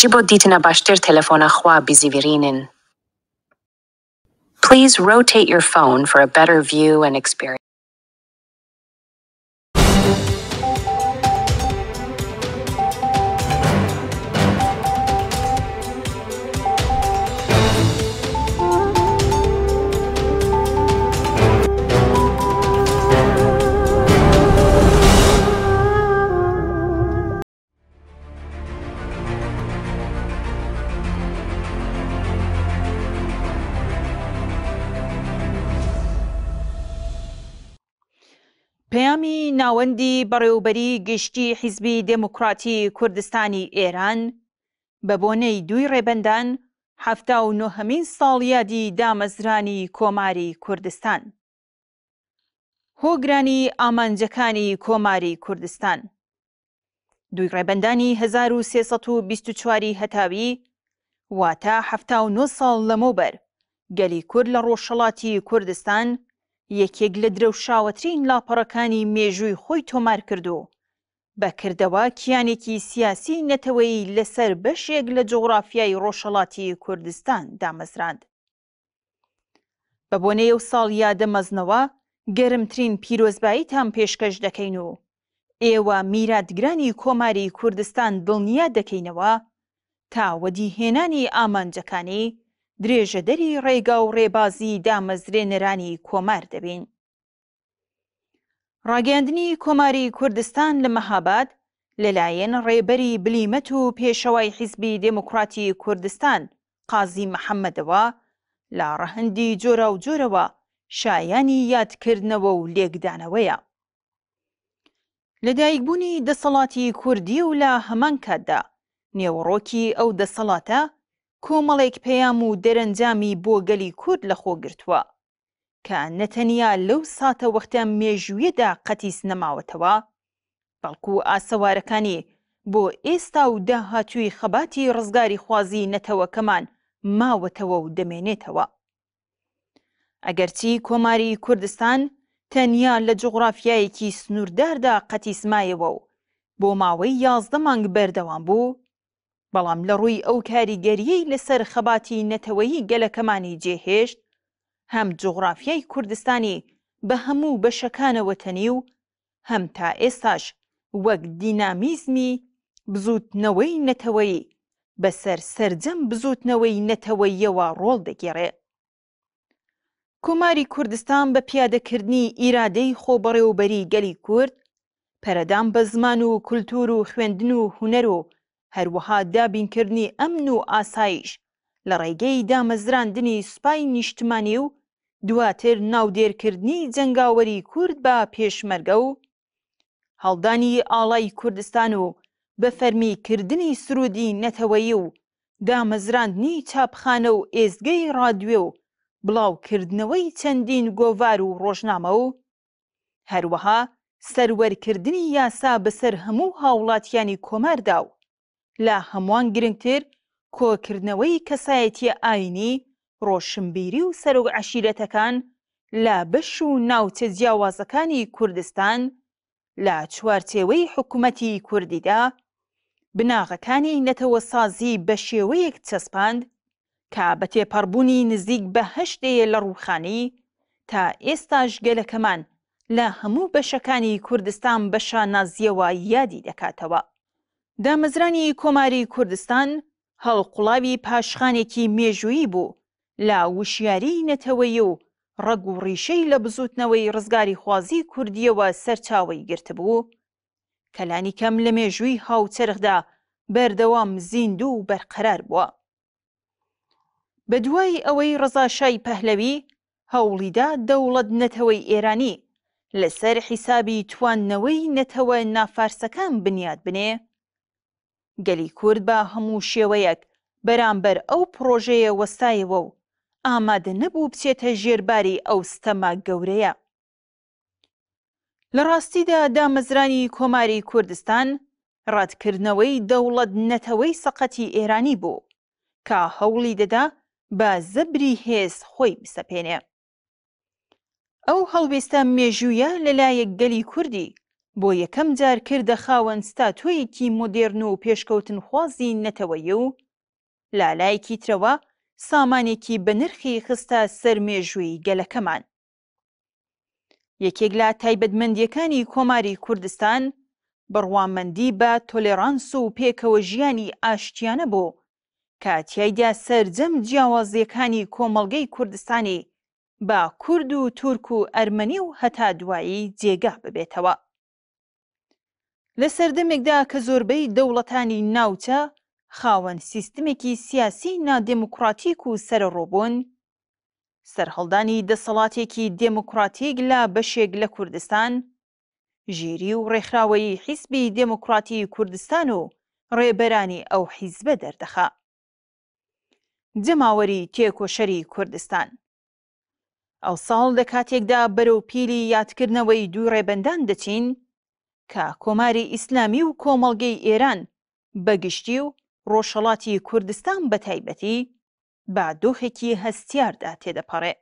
Ji bo dîtina baştir telefona xwe bizîvirînin. Please rotate your phone for a better view and experience. پەیامی ناوەندی بەڕێوبەری گشتی حیزبی دێموکڕاتی کوردستانی ئێران بە بۆنەی دووی ڕێبەندان 79هەمین ساڵیادی دامەزرانی کۆماری کوردستان. هۆگرانی ئامانجەکانی کۆماری کوردستان. دووی ڕێبەندانی 1324 ی هەتاوی، واتە 79 ساڵ لەمەوبەر، گەلی کورد لە ڕۆژهەڵاتی کوردستان یەکێک لە درەوشاوەترین لاپەڕەکانی مێژووی خۆی تۆمار کرد و بە کردەوە کیانێکی سیاسی نەتەوەیی لەسەر بەشێک لە جوغرافیای ڕۆژهەڵاتی کوردستان دامەزراند. بە بۆنەی ئەو ساڵیادە مەزنەوە گەرمترین پیرۆزباییتان پێشکەش دەکەین و ئێوە میراتگرانی کۆماری کوردستان دڵنیا دەکەینەوە تا وەدیهێنانی ئامانجەکانی، درێژەدەری ڕێگا و ڕێبازی دامەزرێنەرانی کۆمار دەبین. ڕاگەیاندنی کۆماری کوردستان لە مەهاباد لەلایەن ڕێبەری بلیمەت و پێشەوای حیزبی دێموکڕاتی کوردستان قازی محەممەدەوە لە ڕەهەندی جۆراوجۆرەوە شایانی یادکردنەوە و لێکدانەوەیە. لەدایکبوونی دەسەڵاتی کوردی و لە هەمان کاتدا نێوەڕۆکی ئەو دەسەڵاتە کۆمەڵێک پەیام و دەرەنجامی بۆ گەلی کورد لەخۆ گرتووە کە نەتەنیا لەو ساتەوەختە مێژوویەدا قەتیس نەماوەتەوە، بەڵکو ئاسەوارەکانی بۆ ئێستا و داهاتووی خەباتی ڕزگاریخوازی نەتەوەکەمان ماوەتەوە و دەمێنێتەوە. ئەگەرچی کۆماری کوردستان تەنیا لە جوغرافیایەکی سنوورداردا قەتیس مایەوە و بۆ ماوەی 11 مانگ بەردەوام بوو، بەڵام لە ڕووی ئەو کاریگەرییەی لەسەر خەباتی نەتەوەیی گەلەکەمانی جێهێشت، هەم جوغرافیای کوردستانی بە هەموو بەشەکانەوە تەنی و هەم تا ئێستاش وەک دینامیزمی بزووتنەوەی نەتەوەیی بەسەر سەرجەم بزووتنەوەی نەتەوەییەوە ڕۆڵ دەگێڕێ. کۆماری کوردستان بە پیادەکردنی ئیرادەی خۆبەڕێوەبەریی گەلی کورد، پەرەدان بە زمان و کولتوور و خوێندن و هونەر و هەروەها دابینکردنی ئەمن و ئاسایش لە ڕێگەی دامەزراندنی سوپای نیشتمانی و دواتر ناودێرکردنی جەنگاوەری کورد بە پێشمەرگە و هەڵدانی ئاڵای کوردستان و بە فەرمی کردنی سروودی نەتەوەیی و دامەزراندنی چاپخانە و ئێزگەی ڕادوێ و بڵاو کردنەوەی چەندین گۆڤار و ڕۆژنامە و هەروەها سەروەر کردنی یاسا بەسەر هەموو هاوڵاتیانی کۆماردا و لە هەمووان گرنگتر کۆکردنەوەی کەسایەتیە ئاینی، ڕۆشنبیری و سەرۆک عەشیرەتەکان لە بەش و ناوچە جیاوازەکانی کوردستان لە چوارچێوەی حکومەتی کوردیدا بناغەکانی نەتەوەسازی بەشێوەیەک چەسپاند کە بە تێپەڕبوونی نزیک بە هەشت دەیە لە ڕووخانی تا ئێستاش گەلەکەمان لە هەموو بەشەکانی کوردستان بە شانازییەوە یادی دەکاتەوە. دامەزرانی کۆماری کوردستان هەڵقوڵاوی پاشخانێکی مێژوویی بوو لە وشیاریی نەتەوەیی و ڕەگ و ڕیشەی لە بزووتنەوەی ڕزگاریخوازیی کوردییەوە سەرچاوەی گرتبوو، کە لانیکەم لە مێژووی هاوچەرخدا بەردەوام زیندوو و بەرقەرار بووە. بە دوای ئەوەی ڕەزا شای پەهلەوی هەوڵیدا دەوڵەت نەتەوەی ئێرانی لەسەر حیسابی تواندنەوەی نەتەوە نافارسەکان بنیات بنێ، گەلی کورد بە هەموو شێوەیەک بەرامبەر ئەو پڕۆژەیە وەستایەوە و ئامادە نەبوو بچێتە ژێر باری ئەو ستەمە گەورەیە. لە ڕاستیدا دامەزرانی کۆماری کوردستان ڕەتکردنەوەی دەوڵەت نەتەوەی سەقەتی ئێرانی بوو کە هەوڵی دەدا بە زەبری هێز خۆی بسەپێنێ. ئەو هەڵوێستە مێژوویە لە لایەک گەلی کوردی. بۆ یەکەم جار کردە خاوەن ستاتۆیەکی مۆدێرن و پێشکەوتنخوازی نەتەوەیی و لە لایەکی ترەوە سامانێکی بەنرخی خستە سەر مێژووی گەلەکەمان. یەکێک لە تایبەتمەندییەکانی کۆماری کوردستان بڕوامەندی بە تۆلێرانس و پێکەوە ژیانی ئاشتیانە بوو کە تیایدا سەرجەم جیاوازییەکانی کۆمەڵگەی کوردستانی بە کورد و تورک و ئەرمەنی و هەتا دوایی جێگا ببێتەوە. لە سەردەمێکدا کە زۆربەی دەوڵەتانی ناوچە خاوەن سیستمێکی سیاسی نادێموکڕاتیک و سەرەڕۆ بوون، سەرهەڵدانی دەسەڵاتێکی دێموکڕاتیک لە بەشێک لە کوردستان، ژیری و ڕێکخراوەیی حیزبی دێموکڕاتی کوردستان و ڕێبەرانی ئەو حیزبە دەردەخا. جەماوەری تێکۆشەری کوردستان ئەوساڵ لە کاتێکدا بەرەو پیلی یادکردنەوەی دوو ڕێبەندان دەچین کە کۆماری ئیسلامی و کۆمەڵگەی ئێران بە گشتی و ڕۆژهەڵاتی کوردستان بە تایبەتی بە دۆخێکی هەستیاردا تێدەپەڕێ.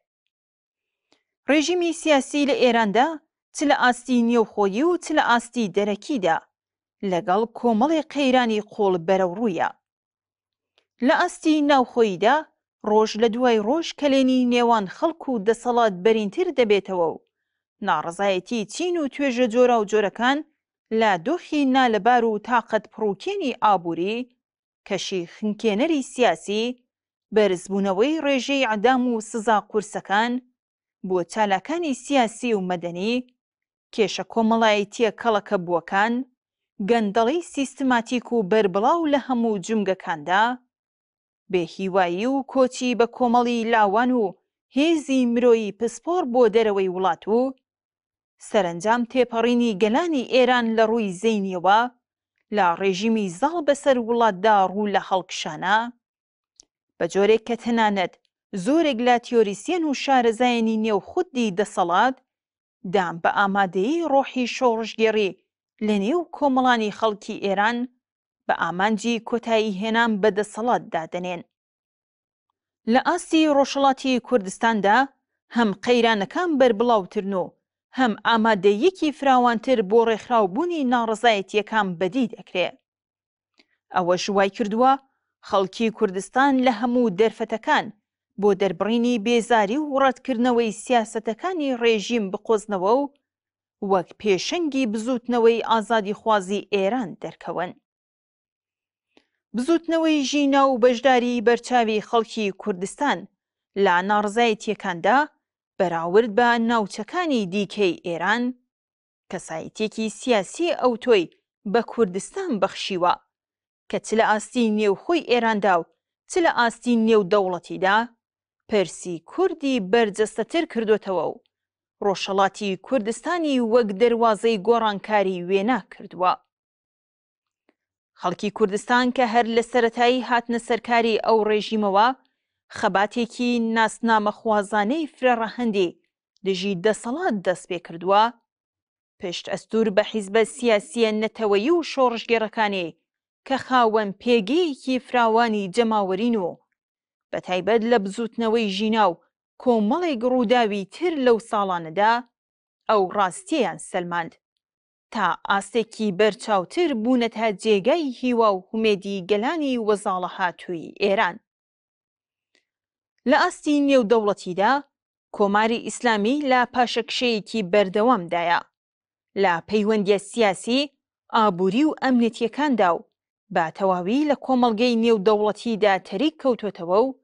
ڕێژیمی سیاسی لە ئێراندا چ لە ئاستی نێوخۆیی و چ لە ئاستی دەرەکیدا لەگەڵ کۆمەڵێ قەیرانی قووڵ بەرەوڕوویە. لە ئاستی ناوخۆییدا ڕۆژ لە دوای ڕۆژ کەلێنی نێوان خەڵک و دەسەڵات بەرینتر دەبێتەوە و ناڕەزایەتی چین و توێژە جۆراوجۆرەکان لە دۆخی نالەبار و تاقەتپڕوکێنی ئابووری، کەشی خنکێنەری سیاسی، بەرزبوونەوەی ڕێژەی عدام و سزا قورسەکان بۆ چالاکانی سیاسی و مەدەنی، کێشە کۆمەڵایەتییە کەڵەکەبووەکان، گەندەڵی سیستماتیک و بەربڵاو لە هەموو جومگەکاندا، بێ هیوایی و کۆچی بە کۆمەڵی لاوان و هێزی مرۆیی پسپۆڕ بۆ دەرەوەی وڵات و سەرەنجام تێپەڕینی گەلانی ئێران لە ڕووی زەینییەوە لە ڕێژیمی زاڵ بەسەر وڵاتدا ڕوو لە هەڵکشانە، بە جۆرێک کە تەنانەت زۆرێک لە تیۆریسیەن و شارەزایانی نێو خودی دەسەڵات دان بە ئامادەیی ڕۆحی شۆڕشگێڕی لە نێو کۆمەڵانی خەڵکی ئێران بە ئامانجی کۆتایی هێنان بە دەسەڵات دادەنێن. لە ئاستی ڕۆژهەڵاتی کوردستاندا هەم قەیرانەکان بەربڵاوترن و هەم ئامادەییەکی فراوانتر بۆ ڕێکخراوبوونی ناڕەزایەتییەکان بەدی دەکرێ. ئەوەش وایکردووە خەڵکی کوردستان لە هەموو دەرفەتەکان بۆ دەربڕینی بێزاری و ڕەتکردنەوەی سیاسەتەکانی ڕێژیم بقۆزنەوە و وەک پێشەنگی بزووتنەوەی ئازادیخوازی ئێران دەرکەون. بزووتنەوەی ژینا و بەشداریی بەرچاوی خەڵکی کوردستان لە ناڕەزایەتییەکاندا بەراورد بە ناوچەکانی دیکەی ئێران، کەسایەتییەکی سیاسیی ئەوتۆی بە کوردستان بەخشیوە کە چ لە ئاستی نێوخۆی ئێراندا و چ لە ئاستی نێودەوڵەتیدا پرسی کوردی بەرجەستەتر کردۆتەوە و ڕۆژهەڵاتی کوردستانی وەک دەروازەی گۆڕانکاری وێنا کردووە. خەڵکی کوردستان کە هەر لە سەرەتایی هاتنە سەرکاری ئەو ڕێژیمەوە خەباتێکی ناسنامەخوازانەی فرەڕەهەندی دژی دەسەڵات دەست پێ کردووە، پشت ئەستوور بە حیزبە سیاسییە نەتەوەیی و شۆڕشگێڕەکانی کە خاوەن پێگەیەکی فراوانی جەماوەرین و بەتایبەت لە بزووتنەوەی ژینا و کۆمەڵێک ڕووداوی تر لەو ساڵانەدا ئەو ڕاستییەیان سەلماند. تا ئاستێکی بەرچاوتر بوونەتە جێگای هیوا و هومێدی گەلانی وەزاڵەهاتووی ئێران. لە ئاستی نێودەوڵەتیدا، کۆماری ئیسلامی لە پاشەکشەیەکی بەردەوامدایە لە پەیوەندییە سیاسی، ئابووری و ئەمنیەتییەکاندا و بە تەواوی لە کۆمەڵگەی نێودەوڵەتیدا تەریک کەوتۆتەوە و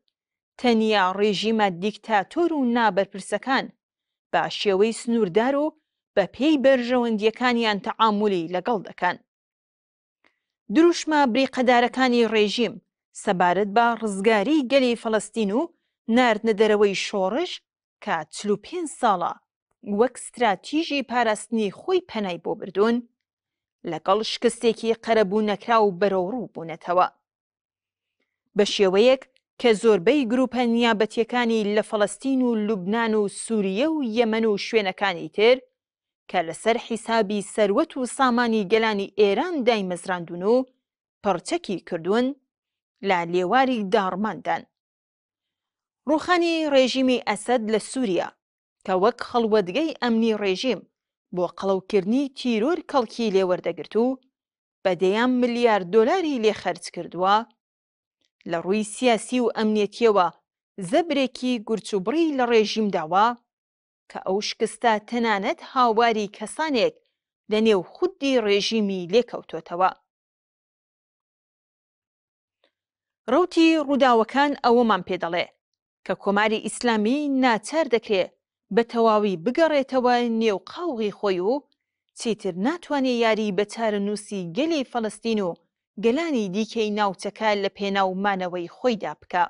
تەنیا ڕێژیمە دیکتاتۆر و نابەرپرسەکان بە شێوەی سنووردار و بە پێی بەرژەوەندییەکانیان تەعامولی لەگەڵ دەکەن. دروشمە بریقەدارەکانی ڕێژیم سەبارەت بە ڕزگاریی گەلی فەلەستین و ناردنەدەرەوەی شۆڕش کە 45 ساڵە وەک ستراتیژی پاراستنی خۆی پەنای بۆ بردوون، لەگەڵ شکستێکی قەرەبوو نەکراو بەرەوڕوو بوونەتەوە. بە شێوەیەک کە زۆربەی گروپە نیابەتیەکانی لە فەڵەستین و لوبنان و سوریە و یەمەن و شوێنەکانی تر کە لەسەر حیسابی سەروەت و سامانی گەلانی ئێران دایمەزراندون و پڕچەکی کردوون لە لێواری داڕماندان. ڕووخانی ڕێژیمی ئەسەد لە سووریا کە وەک خەڵوەتگەی ئەمنی ڕێژیم. بۆ قەڵەوکردنی تیرۆر کەڵکی لێ وەردەگرت و بە دەیان ملیارد دۆلاری لێ خەرج کردووە، لە ڕووی سیاسی و ئەمنیەتییەوە زەبرێکی گورچوبڕی لە ڕێژیم داوە کە ئەو شکستە تەنانەت هاواری کەسانێک لە نێو خودی ڕێژیمی لێ کەوتۆتەوە. ڕەوتی ڕووداوەکان ئەوەمان پێ دەڵێ کە کۆماری ئیسلامی ناچار دەکرێ بە تەواوی بگەڕێتەوە نێو قاوغی خۆی و چیتر ناتوانێ یاری بە چارەنووسی گەلی فەلەستین و گەلانی دیکەی ناوچەکە لە پێناو مانەوەی خۆیدا بکا.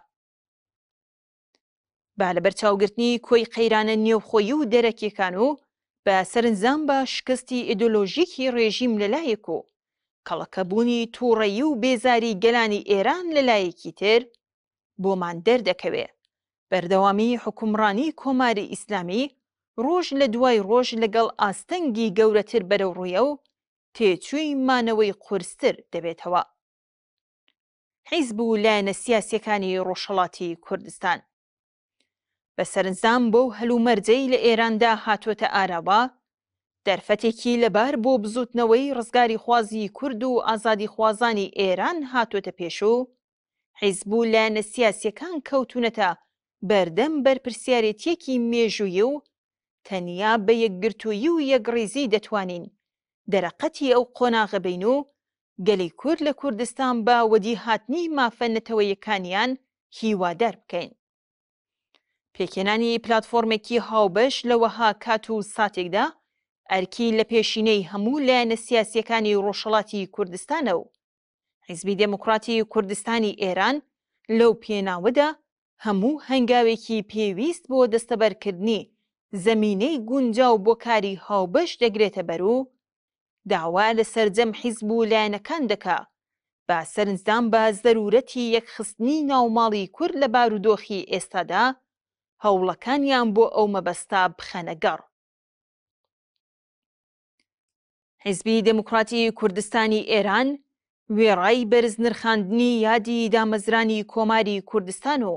بە لەبەرچاوگرتنی کۆی قەیرانە نێوخۆیی و دەرەکییەکان و بە سەرنجدان بە شکستی ئیدۆلۆژیکی ڕێژیم لە لایەک و کەڵەکەبوونی تووڕەیی و بێزاری گەلانی ئێران لە لایەکی تر، بۆمان دەردەکەوێ بەردەوامیی حوکمڕانی کۆماری ئیسلامی ڕۆژ لە دوای ڕۆژ لەگەڵ ئاستەنگی گەورەتر بەرەوڕوویە و تێچووی مانەوەی قورستر دەبێتەوە. حیزب و لایەنە سیاسیەکانی ڕۆژهەڵاتی کوردستان. بە سەرنجدان بەو هەلومەرجەی لە ئێراندا هاتۆتە ئاراوە، دەرفەتێکی لەبار بۆ بزووتنەوەی ڕزگاریخوازی کورد و ئازادیخوازانی ئێران هاتۆتە پێش و حیزب و لایەنە سیاسیەکان کەوتوونەتە بەردەم بەرپرسیارێتیەکی مێژوویی و تەنیا بە یەکگرتوویی و یەکڕیزی دەتوانین دەرەقەتی ئەو قۆناغە بین و گەلی کورد لە کوردستان بە وەدیهاتنی مافە نەتەوەیەکانیان هیوادار بکەین. پێکهێنانی پلاتفۆرمێکی هاوبەش لە وەها کات و ساتێکدا ئەرکی لەپێشینەی هەموو لایەنە سیاسییەکانی ڕۆژهەڵاتی کوردستانە و حیزبی دێموکڕاتی کوردستانی ئێران لەو پێناوەدا هەموو هەنگاوێکی پێویست بۆ دەستەبەرکردنی زەمینەی گونجاو بۆ کاری هاوبەش دەگرێتە بەر و داوا لە سەرجەم حیزب و لایەنەکان دەکا بە سەرنجدان بە زەروورەتی یەکخستنی ناوماڵی کورد لە بارودۆخی ئێستادا هەوڵەکانیان بۆ ئەو مەبەستە بخەنە گەڕ. حیزبی دێموکڕاتی کوردستانی ئێران وێڕای بەرز نرخاندنی یادی دامەزرانی کۆماری کوردستان و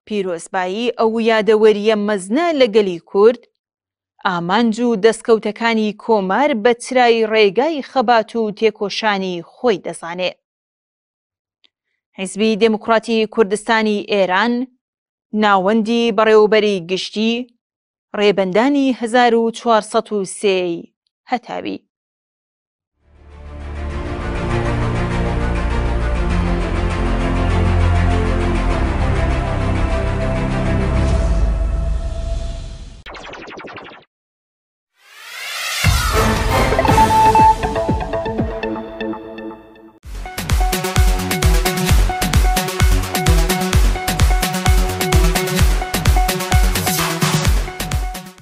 پیرۆزبایی ئەو یادەوەرییە مەزنە لە گەلی کورد، ئامانج و دەستکەوتەکانی کۆمار بە چرای ڕێگای خەبات و تێکۆشانی خۆی دەزانێ. حیزبی دێموکڕاتی کوردستانی ئێران، ناوەندی بەڕێوەبەری گشتی، ڕێبەندانی 1403 ی هەتاوی.